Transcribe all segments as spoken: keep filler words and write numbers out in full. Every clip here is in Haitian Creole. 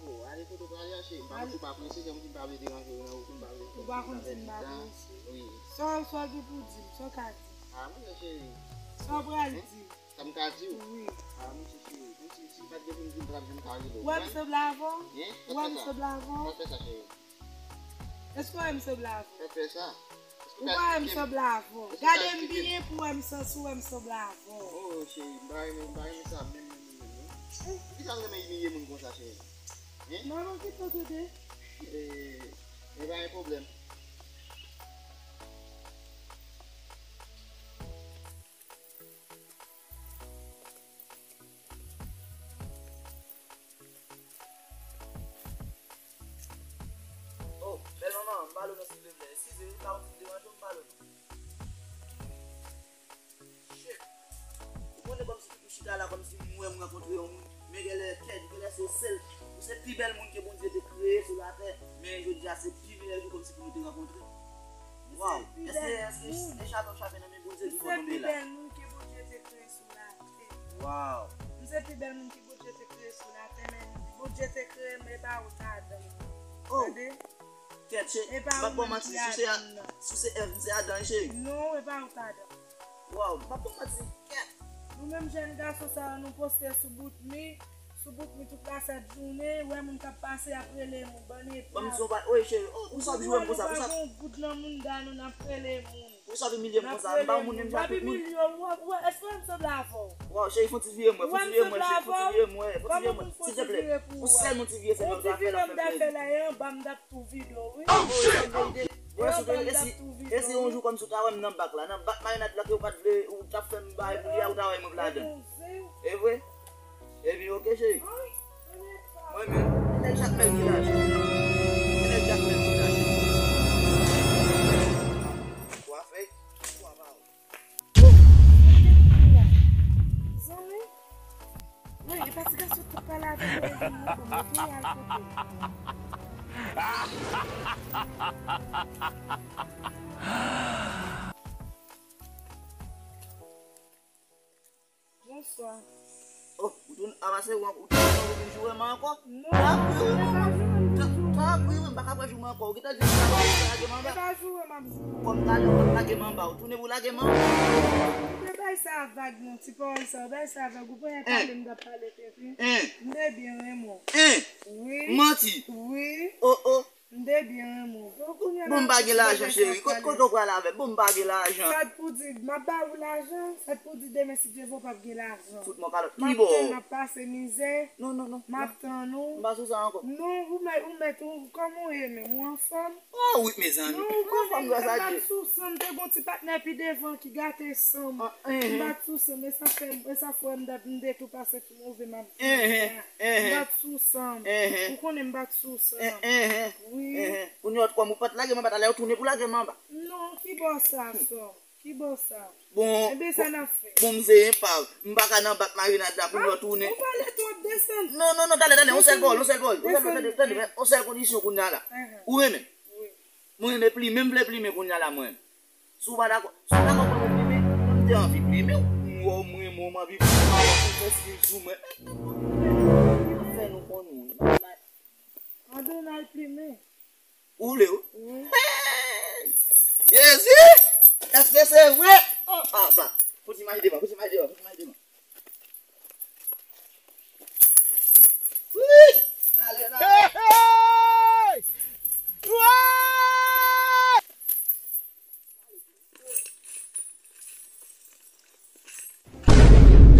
Oh, ale kote w prale a, cheri. M pa konn si w pa prese, jan m di m pa vle deranje w nan wout ou, m pa vle fè w pèdi tan. Ou pa konn si m pa prese. Wi. Sa w, sa w gen pou di m, sa w ka di? Ah, mwen, cheri. Sa w pral di? Sa m ka di w? Wi. Ah, mwen, cheri, mwen, si, si m pa t gen pou m di w, m pa t ap janm ka rele w. Ou wè m sanble avè w? Hein? Ou wè m sanble avè w? Pa fè sa, cheri. Èske w wè m sanble avè w? Pa fè sa. Ou pa wè m sanble avè w. Gade m byen pou w wè m san-, si w wè m sanble avè w. Oh, cheri, m pa renmen, m pa renmen sa menm, menm, menm, menm, non. Poukisa w renmen imilye moun konsa, cheri? Hein? Manman, kite w tande. Eh, e pa gen pwoblèm. Oh, bèl manman, m pale w non, silvouplè. Eskize wi, m pa konn si m deranje w, m pale w non. Shit. Ou konnen kòmsi ou chita la, kòmsi m wè m rankontre yon moun. Men genlè kèt, genlè se sèl. Ou se pi bèl moun ke Bondye te kreye sou latè. Men jodi a se pi meyè jou kòmsi pou nou te rankontre. Waw. Èske, èske e chape w chape nan men Bondye ki fè w tonbe la? M se pi bèl moun ke Bondye te kreye sou latè. Waw. M se pi bèl moun ke Bondye te kreye sou latè, men Bondye te kreye m, e pa ou t adan. Oh. Tande? Kèt, se, m p ap ba w manti, si se a, si se Èv, m se Adan, cheri. Non, e pa ou t adan. Waw, m p ap ba w manti, kèt. Nou menm jèn gason sa yo, nou poste sou bout mi, sou bout mi tout la sèt jounen, wè moun k ap pase, y ap rele nou, bann epav. Ban m di w pa, oye, cheri, oh, poukisa w ap joure m konsa, poukisa? Nou pa gon goud nan mounda nou, n ap rele moun. Poukisa w ap imilye m konsa? M pa yon moun menm jan tout moun. W ap imilye w, w ap, w ap, èske w wè m sanble avè w? Waw, cheri, fè yon ti vire m wè, fè yon ti vire m wè, cheri, fè yon ti vire m wè, fè yon ti vire m wè, silvouplè. Pou sèl yon ti vire, se mwen, sa fè, sa fè plezi. Yon ti vire m t ap fè la, e anba m t ap tou vide w, wi. Oh, cheri, e, e, e si yon jou kòmsi w ta wè m nan bak la, nan bak marinad la ke w pa t vle, ou t ap fè m bay pou li a, ou ta wè m ladan. E vre? Epi, oke, cheri. Mwen menm, e nèg Jakmèl ki la, cheri. E nèg Jakmèl ki la, cheri. Twa fèy, twa pawòl. Zanmi, wi, e pa ti gason k ap pale avè m nan, e vin mande m, mete al kote. Bonswa. Oh, ou tounen, apa se ou, ou tounen, ou vin joure m ankò? Non, tanpri wi, manman. Tanpri wi, m pa ka pran joure m ankò. Ou gentan di m sa, ou lage m anba. E pa joure m ap joure. Kòm talè ou lage m anba, ou tounen pou lage m anba. Ou te bay sa vag non, ti pawòl sa, ou bay sa vag, ou pa pale, m t ap pale tenten. M te byen renmen w. Wi. Manti. Wi. Oh, oh. M te byen renmen w. Bon, kounye a. Bon, m pa gen lajan, cheri. Kote, kote w pral avè m? Bon, m pa gen lajan. Sa t pou di, m ap ba ou lajan. Sa t pou di demen, si Dye vle, w p ap gen lajan. Fout mwen kalòt. M ap tann, m ap pase mizè. Non, non, non. M ap tann ou. M pa sou sa ankò. Non, ou mèt, ou mèt, ou, kòman w ye menm? Ou anfòm? Oh, wi, mezanmi. Non, ou konnen, m bat sou san m. Te gon ti patnè pi devan ki gate san m. M bat sou san m. E sa fè, e sa fè m dat, m te tou pase tou move m ap di la. M bat sou san m. Ou konnen m bat sou san m. Wi. Kounye a, kòm ou pa t lage m anba talè, ou tounen pou lage m anba. Non, ki bò sa, sè m? Ki bò sa? Bon, enben, sa n ap fè? Bon, m se enpav. M pa ka nan bak marinad la pou m retounen. Ou pale twòp, desann. Non, non, non, talè, talè, yon sèl pawòl, yon sèl pawòl. Yon sèl pawòl, talè, talè, yon sèl kondisyon kounye a la. Ou renmen? Wi. Mwen renmen plimen, m vle plimen kounye a la, mwen. Si w pa dakò, si w dakò pou mwen plimen, mwen m te anvi plimen w. M wè w, m renmen w, m anvi plimen w, m fè stil sou mwen. Fè nou konn moun. Ann al plimen. Ou vle, wi? Wi. Jezi! Èske se vre? Oh, papa! Fout imaj devan, fout imaj devan, fout imaj devan. Wi! Ale la! Hey, hey! Wi!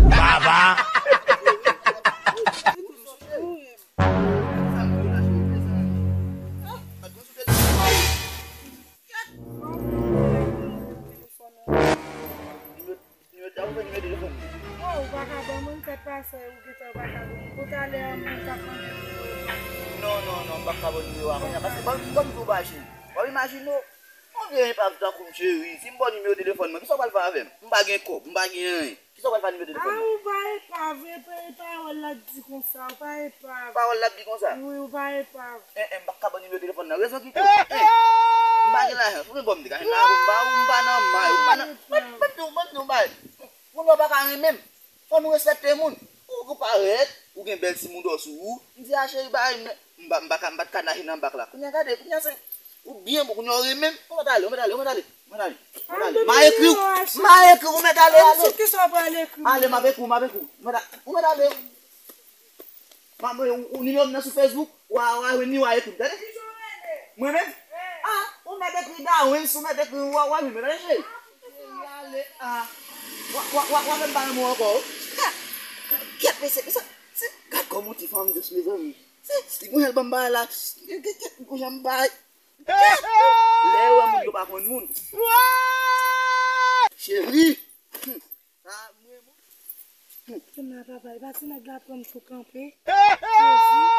Baba! Nimewo ta ou fè nimewo telefòn li. Oh, ou pa ka ban mwen, m fèk pase, ou gentan ou pa ka ban mwen. Kou talè a, moun t ap mande m nimewo pa. Non, non, non, m p ap ka ban nimewo a kounye a, paske ban, ban m di w bagay, cheri. W ap imajine w, yon vye enpav tankou m, cheri. Si m ba w nimewo telefòn mwen, kisa w pral fè avè m? M pa gen kòb, m pa gen anyen. Kisa w pral fè a nimewo telefòn mwen? Ah, ou pa enpav, e pa, e pawòl la t di konsa, ou pa enpav. Pawòl la t di konsa? Wi, ou pa enpav. Eh, eh, m p ap ka ban nimewo telefòn nan. Rezon ki tou. Eh, m pa gen lajan. Ou gen bò m te ka jwenn lajan pou m ba ou, m pa nan may, ou pa nan, ban m di w, ban m di w bay. Moun yo pa ka renmen m. Fò nou respekte moun. Ou, Ou parèt, ou gen bèl ti moudò sou ou. M di a cheri bay, m pa, m pa ka, m pa t ka naje nan bak la. Kounye a gade, kounye a se, ou byen bon, kounye a ou renmen m. Ou mèt ale, ou mèt ale, ou mèt ale. Ou mèt ale. Ou mèt ale. M a ekri w. M a ekri w, ou mèt ale, ale. Sou kisa w pral ekri? Ale, m avèk ou, m avèk ou. Ou mèt a-, ou mèt ale. M a voye ou, ou nimewo m nan sou Facebook. Wa, wa, jwenn li, wa ekri m, tande? Mwen menm? Ah, ou mèt ekri Dawens, ou mèt ekri wa, wa jwenn mwen, tande cheri? Cheri, ale, ah. Wa, wa, wa, wa fè m pa renmen w ankò. Ha! Kèt, mesye, mesye, se, gad kòman ti fanm dous, mezanmi. Se, si gon jan l ban m bagay la, kèt, kèt, gon jan m bay. Kèt! Lè yo wè moun, yo pa konn moun. Cheri! Hmm. Sa mwen, mwen. Kounya papa, e pa ti nèg la pran m tou kanpe. Jezi.